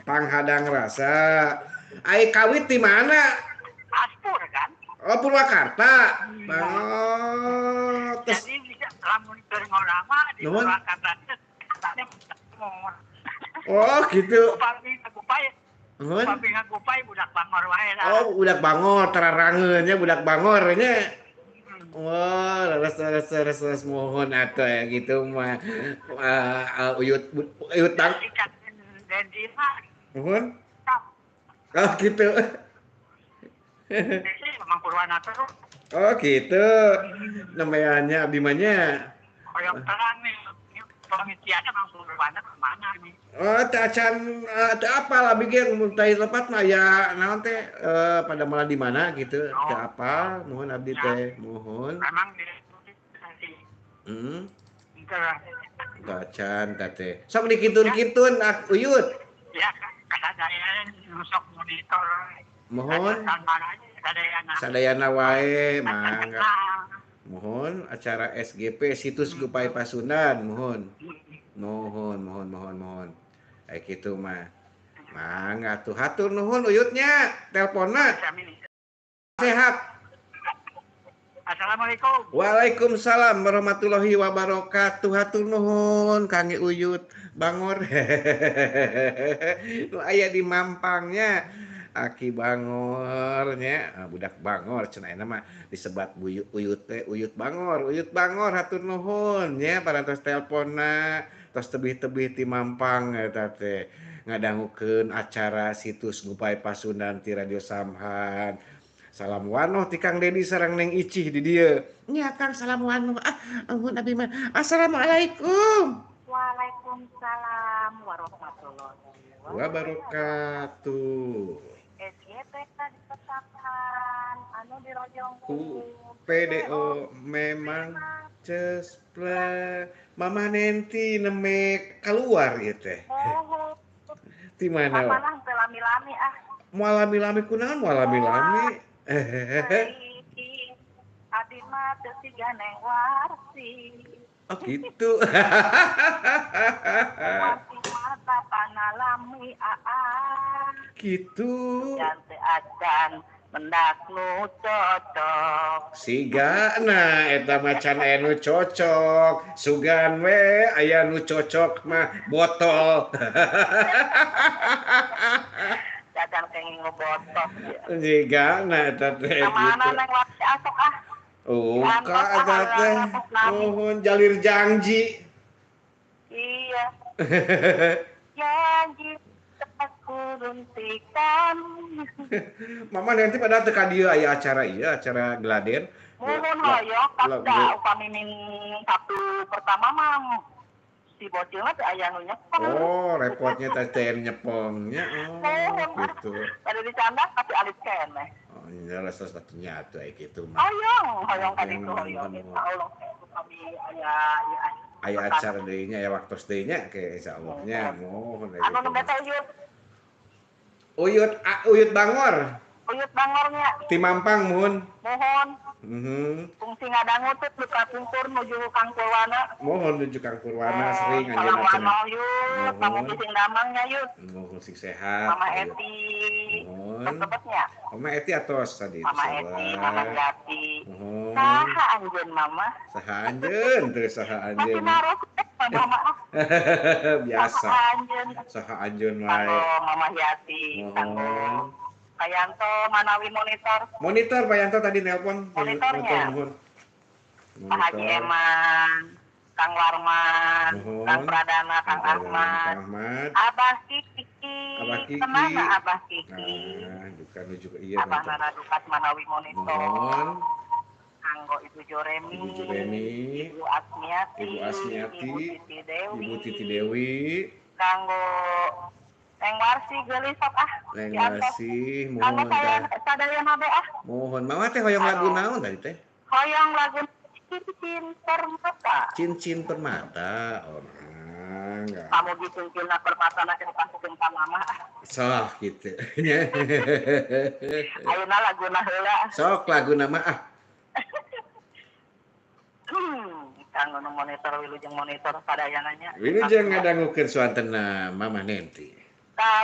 Panghadang rasa. Ai kawit di mana? Aspur kan? Oh, Purwakarta. Oh, terus jadi bisa lamun keur ngorama di Purwakarta teh. Oh, gitu. Upami ngagupay. Upami ngagupay budak Bangor wae lah. Oh, budak Bangor, tararangeun nya budak Bangor nya. Wah, leres leres leres leres mohon atuh ya gitu mah. Uyut uyut tang. Mohon. Oh, gitu. Oh, gitu. Namanya abdi mah nya. Hoyong terang nih. Pengisiannya Mang Purwana kemana nih? Oh, teu acan teu apal abdi ge mun teh lepat mah ya naon teh pada malah di mana gitu. Oh. Teu apal, mohon abdi teh, mohon. Memang di Heeh. Teu acan teh teh. Sok dikitun-kitun Uyut. Ya, kasadayana nu sok monitor. Mohon. Sadayana. Sadayana wae, mangga. Mohon acara SGP situs Gupai Pasundan, mohon. Mohon, mohon, mohon, mohon. Kayak gitu mah. Mangga tuh hatur nuhun Uyutnya, telponna. Sehat. Assalamualaikum. Waalaikumsalam warahmatullahi wabarakatuh. Hatur nuhun Kang Uyut Bangor. Nu aya di Mampangnya. Aki Bangornya, budak Bangor cenah ayeuna mah disebat buyut Uyut teh Uyut Bangor, Uyut Bangor hatur nuhun nya parantos telponna tos tebih-tebih ti Mampang eta teh ngadangukeun acara situs Gupai Pasundan ti Radio Samhan. Salam wanoh ti Kang Dedi sareng Neng Icih di dieu. Nya Kang salam wanoh. Ah, ampun abdi mah. Assalamualaikum. Waalaikumsalam warahmatullahi wabarakatuh. SGP ditetapkan anu dirojong ku PDO memang cespleng. Mama Nenti neme keluar ieu teh. Oh. Di mana? Mama teu lami-lami ah. Moal lami-lami kunaon moal lami-lami? Abi mah teu siga Neng Warsi. Oh gitu. Warsi mah panalami aa. Gitu. Dan teu acan mendak nu cocok. Sigana eta mah can aya nu cocok. Sugan we aya nu cocok mah botol. Cacan kenging nu botol. Sigana eta teh gitu. Kamana Neng Warsi asok ah. Oh, ka eta teh. Nuhun jalir janji. Iya. Janji kuruntikan. Mama nanti pada teu ka dieu aya acara ieu, acara Gladen. Muhun hoyong da upami ming Sabtu pertama mah si bocilna teh aya nu nyepeng. Oh, repotnya teh teh nyepengnya. Oh, gitu. Pada dicandak tapi alit keneh. Oh, nya leres atunya atuh aya kitu mah. Hoyong, hoyong ka ditu hoyong. Insyaallah upami aya ieu aya acara deui nya, aya waktos deui nya ke insyaallah nya. Mohon anu nembe teh Uyut. Uyut, Uyut Bangor. Uyut Bangornya. Ti Mampang muhun. Muhun. Heeh. Kungsi ngadangu teh duka pungkur nuju Kang Purwana. Mohon nuju Kang Purwana sering anjeunna cenah. Uyut, pamugi sing damang nya Yut. Mohon sing sehat. Mama Eti. Mohon. Sebetnya. Mama Eti atos tadi. Mama Eti, Mama Jati. Mohon. Saha anjeun Mama? Saha anjeun teu saha anjeun. Masih naros Mama. Biasa. Saha anjeun. Saha anjeun wae. Mama Yati, kanggo Pak Yanto manawi monitor. Monitor Pak Yanto tadi nelpon. Monitornya. Monitor. Pak Haji Eman, Kang Warman, Mohon. Kang Pradana, Kang Ahmad. Ahmad. Ahmad. Abah Kiki. Abah Kiki. Kemana Abah Kiki? Nah, duka nuju iya. Abah Nana Dukat manawi monitor. Mohon. Kanggo Ibu Joremi. Ibu Joremi. Ibu Asmiati. Ibu Asmiati. Ibu Titi Dewi. Ibu Titi Dewi. Kanggo Neng Warsi geulis sok ah. Neng Warsi mohon mohon sadayana be ah. Mohon. Mama teh hoyong lagu naon tadi teh? Hoyong lagu Cincin Permata. Cincin Permata. Oh, enggak. Pamugi cincinna permata na dipasikeun ka mama. Sok kitu. Ayeuna laguna heula. Sok laguna mah ah. Kanggo nu monitor wilujeng monitor sadayana nya. Wilujeng ngadangukeun suantena Mama Nenti. Tahu.